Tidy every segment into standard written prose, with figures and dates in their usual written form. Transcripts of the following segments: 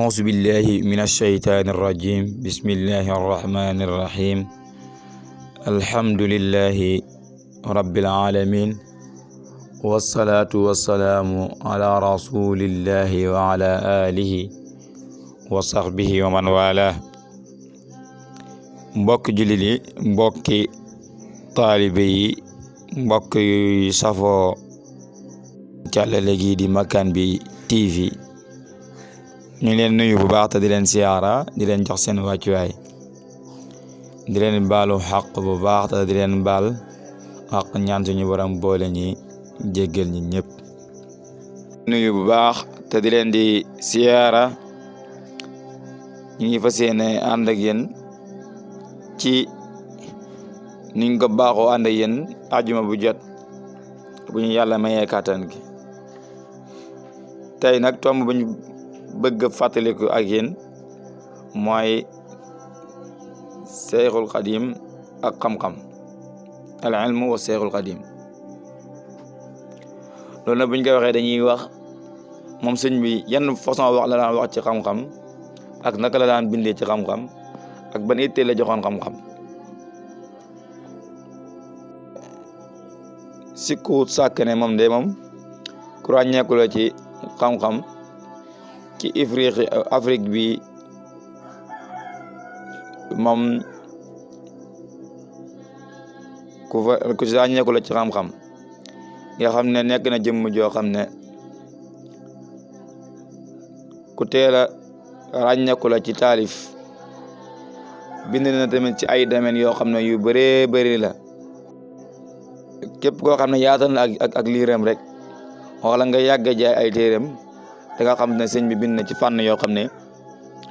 أعوذ بالله من الشيطان الرجيم بسم الله الرحمن الرحيم الحمد لله رب العالمين والصلاة والسلام على رسول الله وعلى آله وصحبه ومن والاه mbokk jullit yi mbokki taalibe yi mbokk yu safoo càllale gi di Makane Bi TV ñu leen nuyu bu baax te di leen siyaara di leen jox seen wàccuwaay di leen baalu xaq bu baax te di leen baal xaq ñaan suñu borom boole ñi jéggal ñi ñëpp nuyu bu baax te di leen di siyaara ñu ngi fas yéene ànd ak yéen ci niñ ko baaxoo ànd ak yéen àjjuma bu jot bu ñu yàlla mayee kàttan gi tey nag tomb bu ñu bëgg fàttaliku ak yéen mooy Seyxul Xadim ak xam-xam al ilmu wa Seyxul Xadim loolu nag bu ñu ko waxee dañuy wax moom sëñ bi yan façon wax la daan wax ci xam-xam ak naka la daan bindee ci xam-xam ak ban ittee la joxoon xam-xam sikku sàkk ne moom de moom ku ràññeeku la ci xam-xam ci Afrique bi moom ku ràññeeku la ci xam-xam nga xam ne nekk na jëmm joo xam ne ku teel a ràññeeku la ci taalif bind na tamit ci ay domaines yoo xam ne yu bëree bëri la képp koo xam ne yaatal na ak liiram rek wala nga yàgg jaay ay téeram da nga xam ne sëñ bi bind na ci fànn yoo xam ne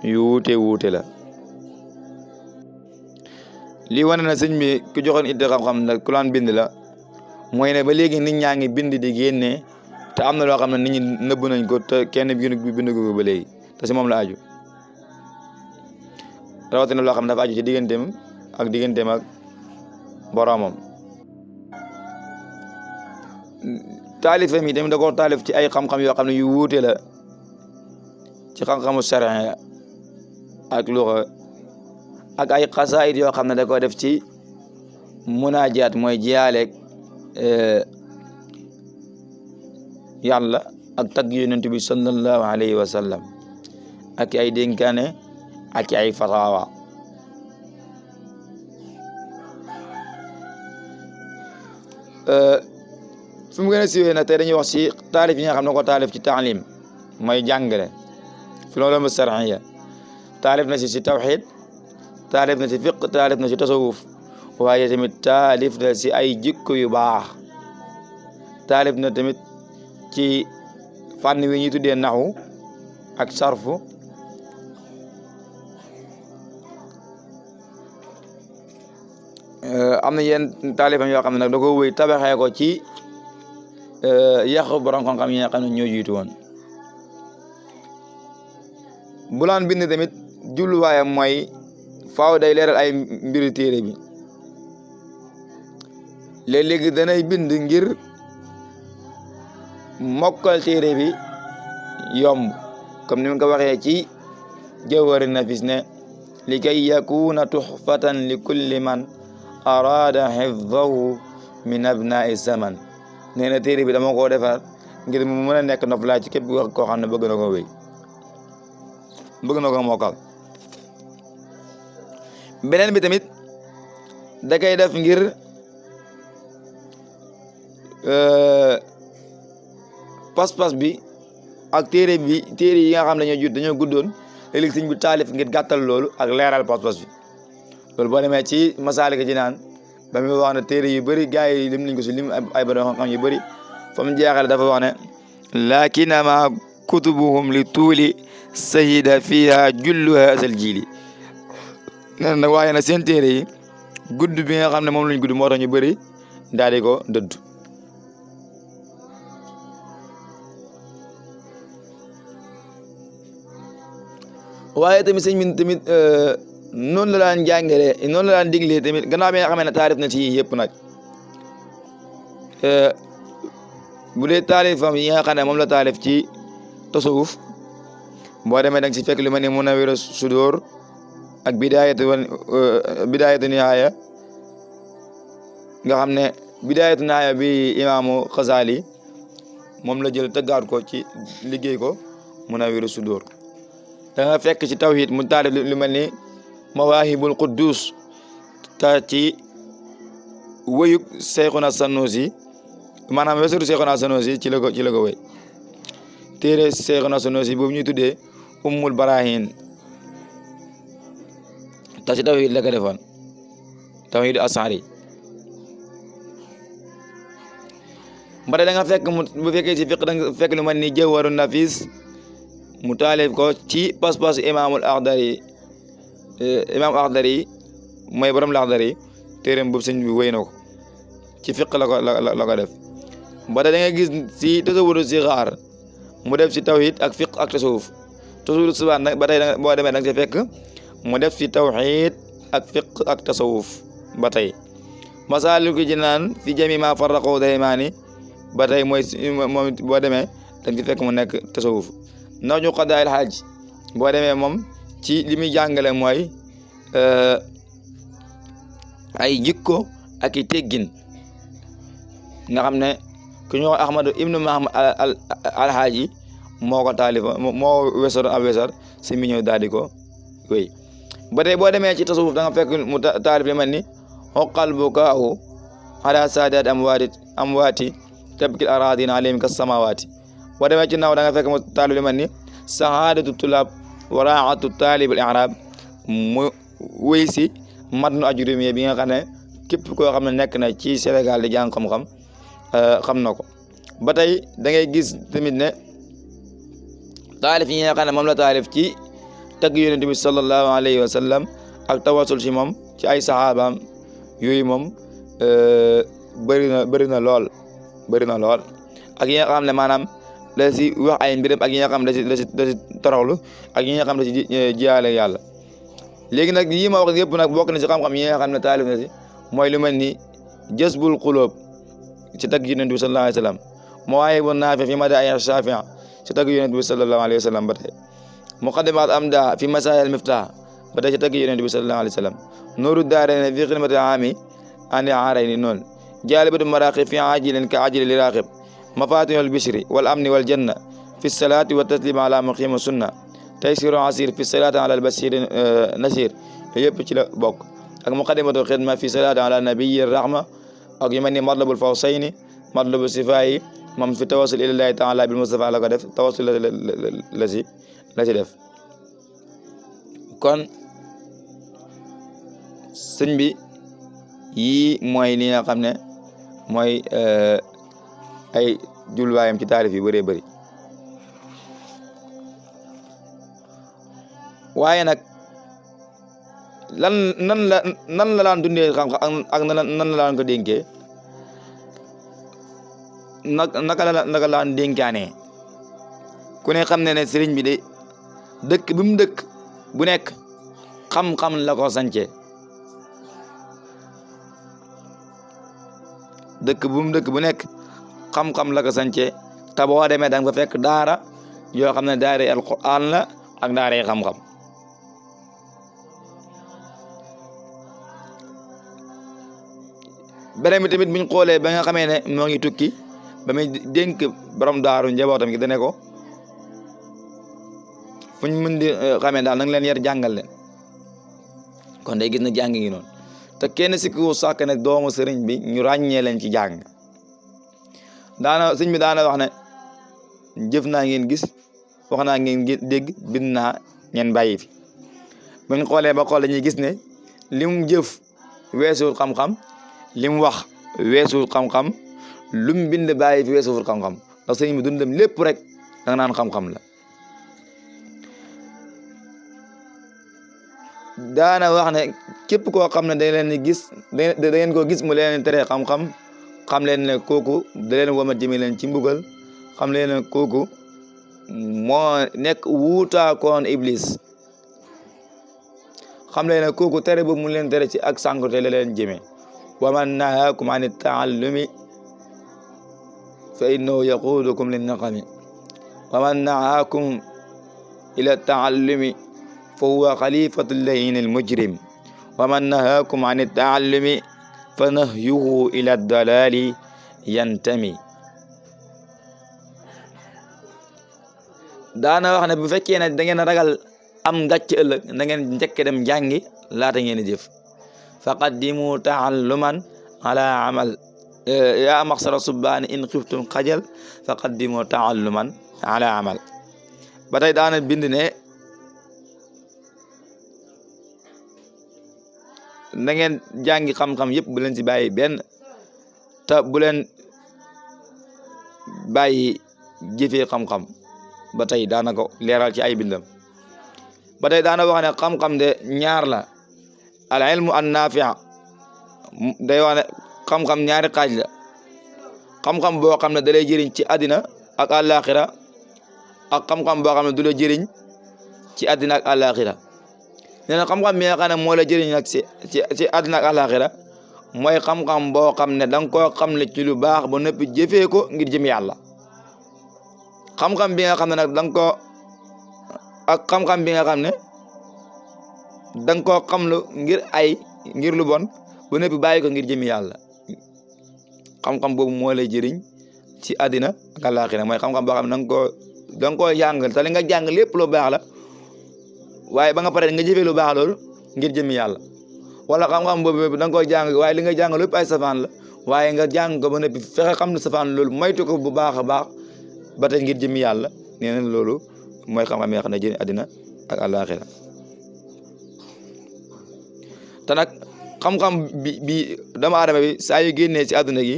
yu wuute la lii wane na sëñ bi ku joxoon itte xam-xam nag ku laan bind la mooy ne ba léegi nit ñaa ngi bind di génne te am na loo xam ne nit ñi nëbb nañ ko te kenn bind ko ba léegi te si moom la aju rawatina loo xam ne dafa aju ci digganteem ak boroomam taalifam yi tamit da ko taalif ci ay xam-xam yoo xam ne yu wuute la ci xam-xamu sharia ak luxa ak ay xasaayid yoo xam ne da ko def ci munaajaat mooy jiyaaleeg yàlla ak tagg yonent bi sallallahu alayhi wa sallam ak ay dénkaane ak ay fataawa fi mu gën a siiwee nag tey dañuy wax ci taalif yi nga xam ne ko taalif ci taalim mooy jàngale fi loolu mu sarxiya taalif na ci tawxid taalif na ci fiq taalif na ci tasawuf waaye tamit taalif na ci ay jikko yu baax taalif na tamit ci fànn wi ñuy tuddee naxu ak sarfu am na yenn taalifam yoo xam ne nag da ko wéy tabaxee ko ci yàq borom xam-xam yi nga xam ne ñoo jiitu woon bu laan bind tamit jubluwaayam mooy faaw day leeral ay mbiri téere bi léeg-léegi danay bind ngir mokkal téere bi yomb comme ni mu ko waxee ci Jawhari Nafis ne li kay yakuna tuxfatan li kulli man araada xifdahu min abnai zaman nee na téere bi dama koo defar ngir mu mën a nekk noflaay ci képp koo xam ne bëgg na ko wéy bëgg na ko mokkal beneen bi tamit da koy def ngir pas-pas bi ak téere yi nga xam ne dañoo guddoon léeg-léeg sëñ bi taalif ngir gàttal loolu ak leeral pas-pas bi loolu boo demee ci Masaalika Jinaan ba muy wax ne téere yu bëri gars yi lim nañ ko si lim ay borom xam-xam yu bëri fa mu jeexale dafa wax ne lakinama kutubuhum li tuuli sayida fiha jullu haasal jiili nee na nag waaye nag seen téere yi gudd bi nga xam ne moom lañ gudd moo tax ñu bëri daal di ko dëdd waaye tamit sëñ bi tamit noonu la daan jàngalee noonu la daan diglee tamit gannaaw bi nga xam ne taarif na ci yëpp nag bu dee taalifam yi nga xam ne moom la taalif ci tasawuf boo demee da nga ci fekk lu mel ni Munawwir Sudur ak Bidaayatu Nihaaya nga xam ne Bidaayatu Nihaaya bi imaamu Xasaali moom la jël tëggaat ko ci liggéey ko Munawwir Sudur. da nga fekk ci tawhid mu taalif lu mel ni Mawaahibul Quddus ta ci wëyug Seyxuna Sanusi maanaam wesaru Seyxuna Sanusi ci la ko wéy téere Seyxuna Sanusi boobu ñuy tuddee Ummul Barahin ta ci tawhid la ko defoon tawhid asari mbare da nga fekk bu fekkee ci fiq da nga fekk lu mel ni Jawharun Nafis mu taalif ko ci pas-pas imaam Axdari mooy borom Laxdari téereem boobu sëñ bi wéy na ko ci fiq la ko def ba da nga gis ci tasawudu si xaar mu def ci tawhid ak fiq ak tasawuf tasawudu si xaar nag ba tey boo demee da nga ci fekk mu def ci tawhid ak fiq ak tasawuf ba tey Masaalikul Jinaan fi jami ma farraqu daymaani ba tey mooy moom boo demee da nga ci fekk mu nekk tasawuf Nahju Qadaa'il Haaj boo demee moom ci li muy jàngale mooy ay jikko ak i teggin nga xam ne ku ñu wax Ahmadu ibnu Mahamad al-Haaji moo ko taalifa moo wesar ab wesar si mi ñëw daal di ko wéy ba tey boo demee ci tasawuf da nga fekk mu taalif li mel ni xoqal bukaahu ala saadaat amwaati tabkil aradina alayhim kas samawaati boo demee ci naw da nga fekk mu taalif li mel ni sahaadatu tulaab wa raatu taalib al i'raab mu wéy si matnu ajurumi bi nga xam ne képp koo xam ne nekk na ci Sénégal di jàng xam-xam xam na ko ba tey da ngay gis tamit ne taalif yi nga xam ne moom la taalif ci tagg yonent bi sallallahu alayhi wa sallam ak tawasul ci moom ci ay saxaabaam yooyu moom bëri na lool ak yi nga xam ne maanaam la si wax ay mbiram ak yi nga xam ne la si toroxlu ak yi nga xam ne si jiyaale yàlla léegi nag yii ma wax yëpp nag bokk na si xam-xam yi nga xam ne taalif na si mooy lu mel ni Jazbul Qulub ci tagg yonent bi sallallahu alayhi wa sallam Mawaahibu Naafi fi madaahi Shaafi ci tagg yonent bi sallallahu alayhi wa sallam ba tey Muqaddimaat Amda fi Masaa'il Miftah ba tey ci tagg yonent bi sallallahu alayhi wa sallam Nuuru Daarayni fi xidmati aami ani aarayni noonu Jaalibatu Maraaqib fi aajilin ka aajili li raaqib Mafaatihul Bishri wal amni wal janna fi salaati wa taslimi ala muqiimi sunna Taysiru Asiir fi salaati ala al-Basiir Nasiir yëpp ci la bokk ak Muqaddimatu Xidma fi salaati ala nabiyyi rahma ak yu mel ni Matlabul Fawzayni Matlabu Sifaayi moom fi tawassul ilallaahi taala bil Mustafa la ko def tawassul la si def kon sëñ bi yii mooy li nga xam ne mooy ay julwaayam ci taarif yu bëree bëri waaye nag nan la daan dundee xam-xam ak nan la daan ko dénkee naka la daan dénkaane ku ne xam ne ne sëriñ bi de dëkk bi mu dëkk bu nekk xam-xam la ko sance dëkk bu mu dëkk bu nekk xam-xam la ko sance te boo demee da nga fa fekk daara yoo xam ne daara yi alquran la ak daara yi xam-xam beneen bi tamit buñ xoolee ba nga xamee ne moo ngi tukki ba muy dénk borom daaru njabootam gi dane ko fuñ mën di xamee daal nanga leen yar jàngal leen kon day gis na jàng ngi noonu te kenn sikku sàkk ne doomu sëriñ bi ñu ràññee leen ci jàng sëñ bi daana wax ne jëf naa ngeen gis wax naa ngeen dégg bind naa ngeen bàyyi fi buñ xoolee ba xool dañuy gis ne lim jëf weesuwul xam-xam lim wax weesuwul xam-xam lum bind bàyyi fi weesuwul xam-xam ndax sëñ bi dundam lépp rek da nga naan xam-xam la daana wax ne képp koo xam ne da leen gis da ngeen koo gis mu leen tere xam-xam xam leen ne kooku da leen womat jëme leen ci mbugal xam leen ne kooku moo nekk wuutaakoon iblis xam leen ne kooku tere boobu mu leen tere ci ak sànkute la leen jëme wa man nahaakum an taallumi fa innahu yaquudukum lin naqami wa man nahaakum ila taallumi fa huwa xalifatu llayin almujrim wa man nahaakum an taallumi fa nahyuhu ila dalali yantami. daana wax ne bu fekkee ne da ngeen ragal am ngàcc ëllëg na ngeen njëkk dem jàngi laata ngeen jëf. faqaddimu taalluman ala amal yaa maxsara subbaani in xiftum xajal faqaddimu taalluman ala amal. ba tey daana bind ne na ngeen jàngi xam-xam yëpp bu leen ci bàyyi benn te bu leen bàyyi jëfee xam-xam. ba tey daana ko leeral ci ay bindam. ba tey daana wax ne xam-xam de ñaar la al ilmu an nafia day wax ne xam-xam ñaari xaaj la. xam-xam boo xam ne da lay jëriñ ci àddina ak àllaaxira ak xam-xam boo xam ne du la jëriñ ci àddina ak àllaaxira. nee na xam-xam bi nga xam ne moo la jëriñ nag ci àddina ak àllaaxira mooy xam-xam boo xam ne da nga koo xam ne ci lu baax ba noppi jëfee ko ngir jëm yàlla. xam-xam bi nga xam ne nag da nga koo ak xam-xam bi nga xam ne da nga koo xam lu ngir lu bon ba noppi bàyyi ko ngir jëm yàlla. xam-xam boobu moo lay jëriñ ci àddina ak àllaaxira mooy xam-xam boo xam ne da nga koo jàng te li nga jàng lépp lu baax la waaye ba nga pare nga jëfee lu baax loolu ngir jëm yàlla. wala xam-xam boobu da nga koy jàng waaye li nga jàng lépp ay safaan la waaye nga jàng ko ba noppi fexe xam ne safaan loolu moytu ko bu baax a baax ba tey ngir jëm yàlla. nee na loolu mooy xam-xam yi nga xam ne jëriñ àddina ak àllaaxira. te nag xam-xam bi doomu aadama bi saa yu génnee ci àdduna gi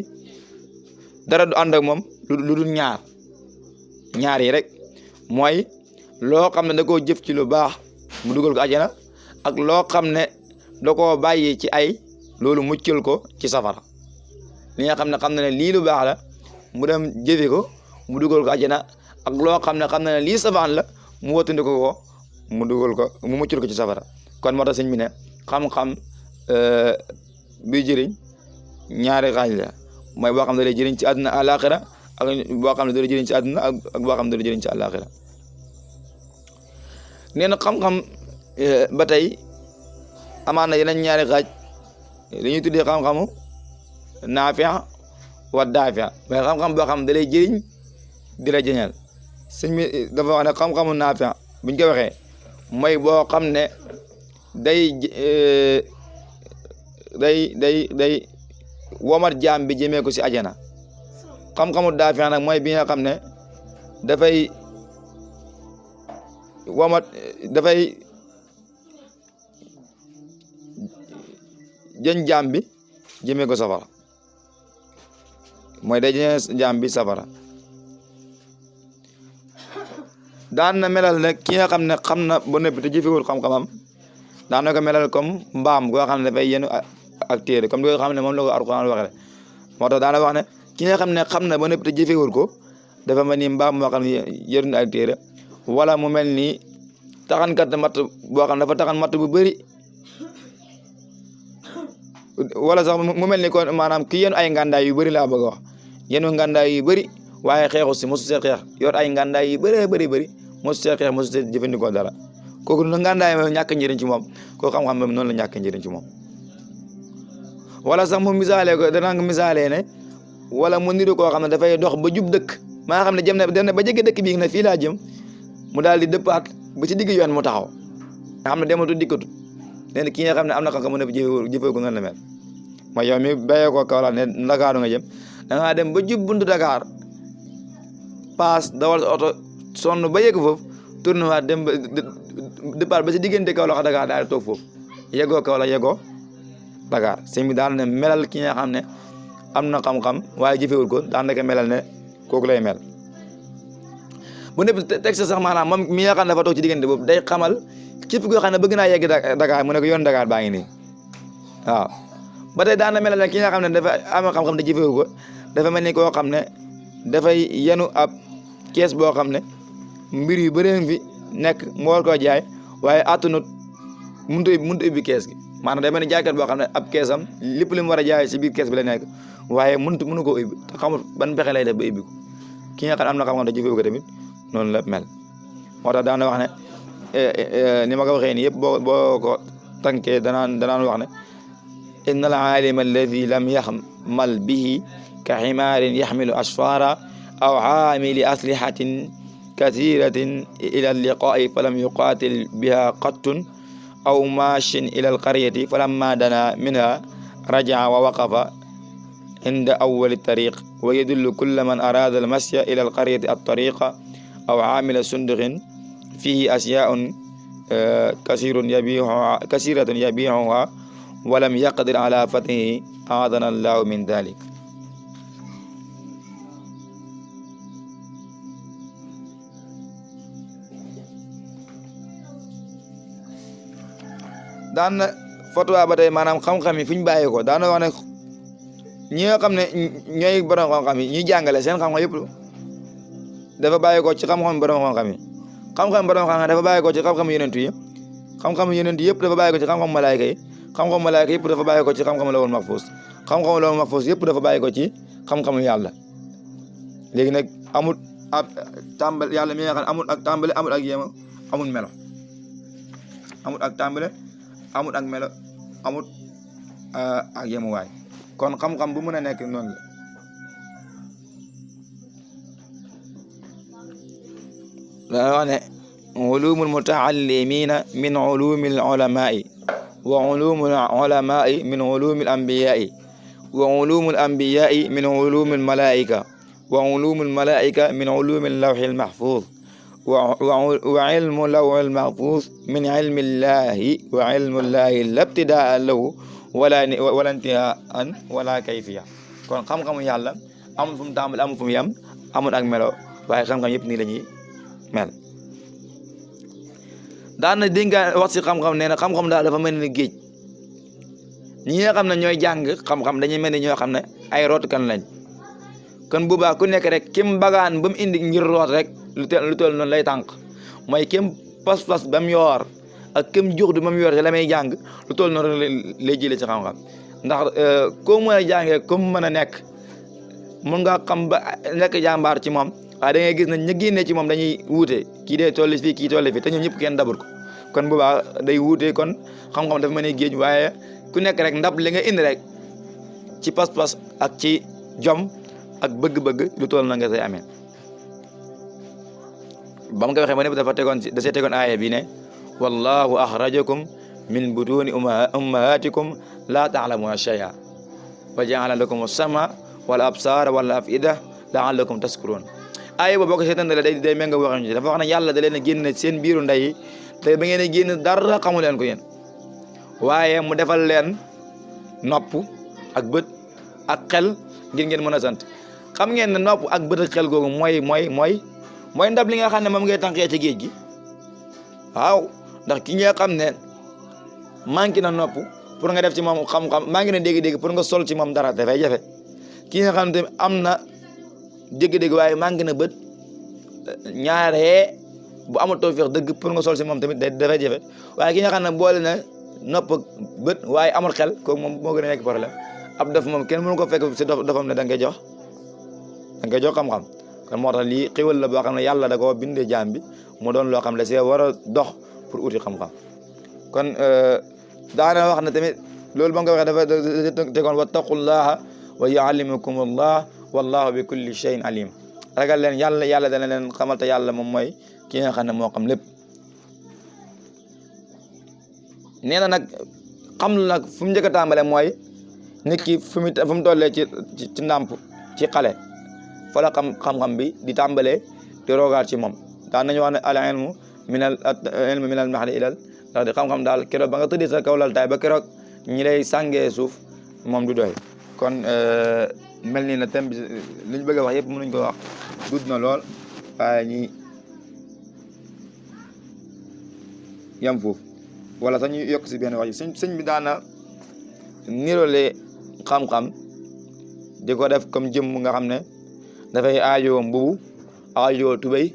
dara du ànd ak moom lu dul ñaar yi rek mooy loo xam ne da koo jëf ci lu baax mu dugal ko àjjana ak loo xam ne da koo bàyyi ci ay loolu muccal ko ci safara. li nga xam ne lii lu baax la mu dem jëfe ko mu dugal ko àjjana ak loo xam ne lii safaan la mu watandi ko mu dugal ko mu muccal ko ci safara. kon moo tax sëñ bi ne xam-xam bi jëriñ ñaari xaaj la mooy boo xam ne da lay jëriñ ci àdduna àllaaxira ak boo xam ne da lay jëriñ ci àdduna ak boo xam ne da lay jëriñ ci àllaaxira. nee na xam-xam ba tey amaan na yeneen ñaari xaaj li ñuy tuddee xam-xamu naafia wa daafia mooy xam-xam boo xam ne da lay jëriñ di la jëñal. sëñ bi dafa wax ne xam-xamu naafia buñ ko waxee mooy boo xam ne day womat jaam bi jëmee ko si ajana. xam-xamu daafia nag mooy bi nga xam ne dafay jën jaam bi jëmee ko safara mooy day jëñee jaam bi safara. daan na melal ne ki nga xam ne xam na ba noppi te jëfewul xam-xamam daan na ko melal comme mbaam goo xam ne dafay yenu ak téere comme li nga xam ne moom la ko Alxuraan waxee moo tax daana wax ne ki nga xam ne xam na ba noppi te jëfewul ko dafa mel ni mbaam moo xam ne yenu ak téere wala mu mel ni taxankat matt boo xam ne dafa taxan matt bu bëri wala sax mu mel ni kon maanaam ki yenu ay ngàndaay yu bëri laa bëgg a wax yenu ngàndaay yu bëri waaye xeexu si mosu see xeex yor ay ngàndaay yu bëree bëri mosu see xeex mosu see jëfandikoo dara kooku nu ngàndaay moom ñàkk njëriñ ci moom kooku xam-xam moom noonu la ñàkk njëriñ ci moom. wala sax mu misaalee ko danaa nga misaalee ne wala mu niru koo xam ne dafay dox ba jub dëkk maa xam ne dem na ba jege dëkk bii ne fii laa jëm mu daal di dëppaat ba ci digg yoon mu taxaw nga xam ne dematu dikkatu nee na ki nga xam ne am na xam-xam mu ne jëfee ko noonu la mel mooy yow mi béyee ko Kaolack ne Ndakaaru nga jëm da ngaa dem ba jub buntu Dakar paas dawal oto sonn ba yegg foofu tourné waat dem ba départ ba ci diggante Kaolack ak Dakar daal di toog foofu yeggoo Kaolack yeggoo Dakar sëñ bi daal ne melal ki nga xam ne am na xam-xam waaye jëfewul ko daan na ko melal ne kooku lay mel. bu nekk texte sax maanaam moom mi nga xam ne dafa toog ci diggante boobu day xamal képp koo xam ne bëgg naa yegg Dakar mu ne ko yoon Dakar baa ngi nii waaw. ba tey daan na melal ne ki nga xam ne dafa am xam-xam te jëfewul ko dafa mel ni koo xam ne dafay yenu ab kees boo xam ne mbir yu bëree fi nekk mu war koo jaay waaye attanut mënut ubbi kees gi maanaam day mel ni jaaykat boo xam ne ab keesam lépp li mu war a jaay si biir kees bi la nekk waaye mënu koo ubbi te xamul ban pexe lay def ba ubbi ko ki nga xam ne am na xam-xam te jëfewu ko tamit noonu la mel. moo tax daana wax ne ni ma ko waxee nii yëpp boo ko tànkee danaan wax ne inna al aalima alladi lam yaxmal bihi ka ximaarin yaxmilu asfara aw aamili aslihatin kathiratin ila alliqaa'i falam yuqaatil biha qattun aw maashin ila alqaryati falamma dana minha raja'a wa waqafa inda awwali tariq wa yadullu kulla man arada almasya ila alqaryati attariqa aw aamila sunduqin fihi asyaa'un kasiratun yabii'uha wa lam yaqdir ala fathihi aadana allahu min dhalik. daan na fatwa ba tey maanaam xam-xam yi fi ñu bàyyi ko daan na wax ne ñi nga xam ne ñooy borom xam-xam yi ñuy jàngale seen xam-xam yëpp dafa bàyyi ko ci xam-xam borom xam-xam yi xam-xam borom xam-xam dafa bàyyi ko ci xam-xam yonent yi xam-xam yonent yëpp dafa bàyyi ko ci xam-xam malaayka yi xam-xam malaayka yëpp dafa bàyyi ko ci xam-xam lawul mahfuus xam-xam lawul mahfuus yëpp dafa bàyyi ko ci xam-xam yàlla. léegi nag amul ab tàmbale yàlla mi nga xam ne amul ak tàmbale amul ak yéema amul melo amul ak tàmbale amut ak melo amut ak yemuwaay kon xam-xam bu mën a nekk noonu la wax ne ulumul mutaallimina min ulumil ulamai wa ulumul ulamai min ulumil anbiyai wa ulumul anbiyai min ulumil malaika wa ulumul malaika min ulumil lawhil mahfuz wa ilmu lawhil mahfuz min ilmi llahi wa ilmu llahi la ibtidaa lahu wala intihaan wala kayfiya kon xam-xamu yàlla amul fu mu tàmbali amul fu mu yem amul ak melo waaye xam-xam yëpp nii la ñuy mel. daan na dénkaan wax si xam-xam nee na xam-xam daal dafa mel ni géej ñi nga xam ne ñooy jàng xam-xam dañuy mel ni ñoo xam ne ay root kan lañ kon bu baax ku nekk rek kim bagaan ba mu indi ngir root rek lu toll noonu lay tànk mooy kim pas-pas ba mu yor ak kim juux du ba mu yor te la may jàng lu toll noonu lay jëlee ci xam-xam ndax koo mën a jàngee comme mën a nekk mun nga xam ba nekk jàmbaar ci moom waaye da ngay gis ne ña génnee ci moom dañuy wuute kii dee toll fii kii toll fii te ñoom ñëpp kenn dabut ko kon bu baax day wuute kon xam-xam dafa mel ni géej waaye ku nekk rek ndab li nga indi rek ci pas-pas ak ci jom ak bëgg-bëgg lu toll na nga say amee ba mu ko waxee ba ne dafa da see tegoon aaya bi ne wallahu axrajakum min butuni ummahatikum la taalamuuna shay'a wa jaala lakum as-sama wal absara wal afida laallakum taskuruun aaya boobu boo ko seetaan la day ménga waxuñu ci dafa wax ne yàlla da leen a génn seen biiru ndey te ba ngeen a génn dara xamu leen ko yéen waaye mu defal leen nopp ak bët ak xel ngir ngeen mën a sant xam ngeen ne nopp ak bët ak xel googu mooy ndab li nga xam ne moom ngay tànkee ci géej gi waaw ndax ki nga xam ne manqué na nopp pour nga def ci moom xam-xam manqué na dégg-dégg pour nga sol ci moom dara dafay jafe ki nga xam ne tamit am na dégg-dégg waaye manqué na bët ñaaree bu amul tawfiq dëgg pour nga sol ci moom tamit dafay jafe waaye ki nga xam ne boole na nopp ak bët waaye amul xel kooku moom moo gën a nekk problème ab dof moom kenn mënu ko fekk si dofam ne da nga koy jox xam-xam kon moo tax lii xéwal la boo xam ne yàlla da koo bindee jaam bi mu doon loo xam ne see war a dox pour uti xam-xam kon daana wax ne tamit loolu ba nga waxee dafa tegoon wattaqullaha wa yuallimukumullah wallahu bi kulli shay'in alim ragal leen yàlla dana leen xamal te yàlla moom mooy ki nga xam ne moo xam lépp nee na nag xam lu nag fu mu njëkk a tàmbale mooy nit ki fu mu tollee ci ndàmp ci xale fa la xam-xam bi di tàmbalee di roogaat ci moom daan nañu wax ne al ilmu min al mahdi ilal ndax di xam-xam daal keroog ba nga tëddee sa kaw lal taay ba keroog ñi lay sàngee suuf moom du doy kon mel ni na thème bi li ñu bëgg a wax yëpp mënuñ ko wax gudd na lool waaye ñi yam foofu wala sax ñu yokk si benn wax yi sëñ bi daana nirole xam-xam di ko def comme jëmm nga xam ne dafay aajowoo mbubu aajowoo tubéy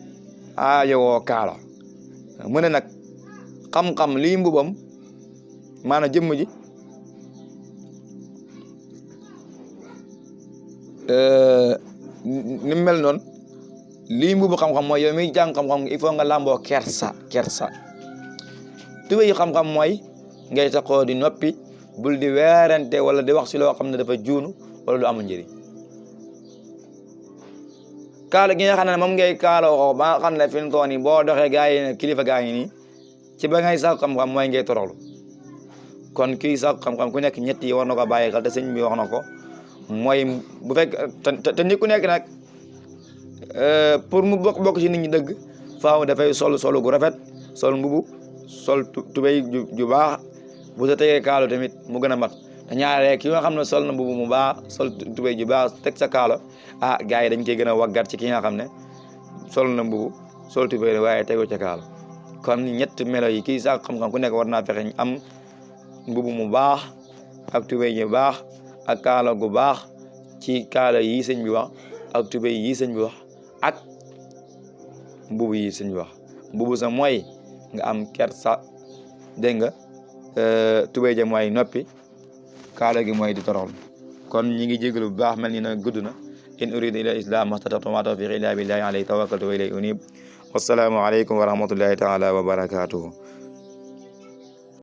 aajowoo kaala mu ne nag xam-xam lii mbubam maanaam jëmm ji ni mel noonu lii mbubu xam-xam mooy yow miy jàng xam-xam il faut nga làmboo kersa tubéy xam-xam mooy ngay taxoo di noppi bul di weerante wala di wax si loo xam ne dafa juunu wala lu amul njëriñ kaala gi nga xam ne moom ngay kaala waxoo ba nga xam ne fi mu toll nii boo doxee gaa yi kilifa gaa yi nii ci ba ngay sax xam-xam mooy ngay toroxlu kon kii sax xam-xam ku nekk ñett yi war na ko bàyyi xel te sëñ bi wax na ko mooy bu fekk te nit ku nekk nag pour mu bokk ci nit ñi dëgg faaw dafay solu gu rafet sol mbubu sol tubéy ju baax bu sa tegee kaalo tamit mu gën a mat te ñaaree ki nga xam ne sol na mbubu mu baax sol tubéy ju baax teg sa kaalo gars yi dañ koy gën a waggat ci ki nga xam ne sol na mbubu sol tubéy waaye tegu ca kaalo kon ñett melo yi kii sax xam-xam ku nekk war naa fexe am mbubu mu baax ak tubéy ju baax ak kaala gu baax ci kaala yi sëñ bi wax ak tubéy yi sëñ bi wax ak mbubu yi sëñ bi wax mbubu sa mooy nga am kersa dégg nga tubéy ja mooy noppi kaala gi mooy di toroxlu kon ñi ngi jégalu bu baax mel ni na gudd na in uridu ila islam mastata'tu ma tawfiqi illa billahi alayhi tawakkaltu wa ilayhi unib wassalaamu aleykum wa rahmatullahi taala wa barakatuhu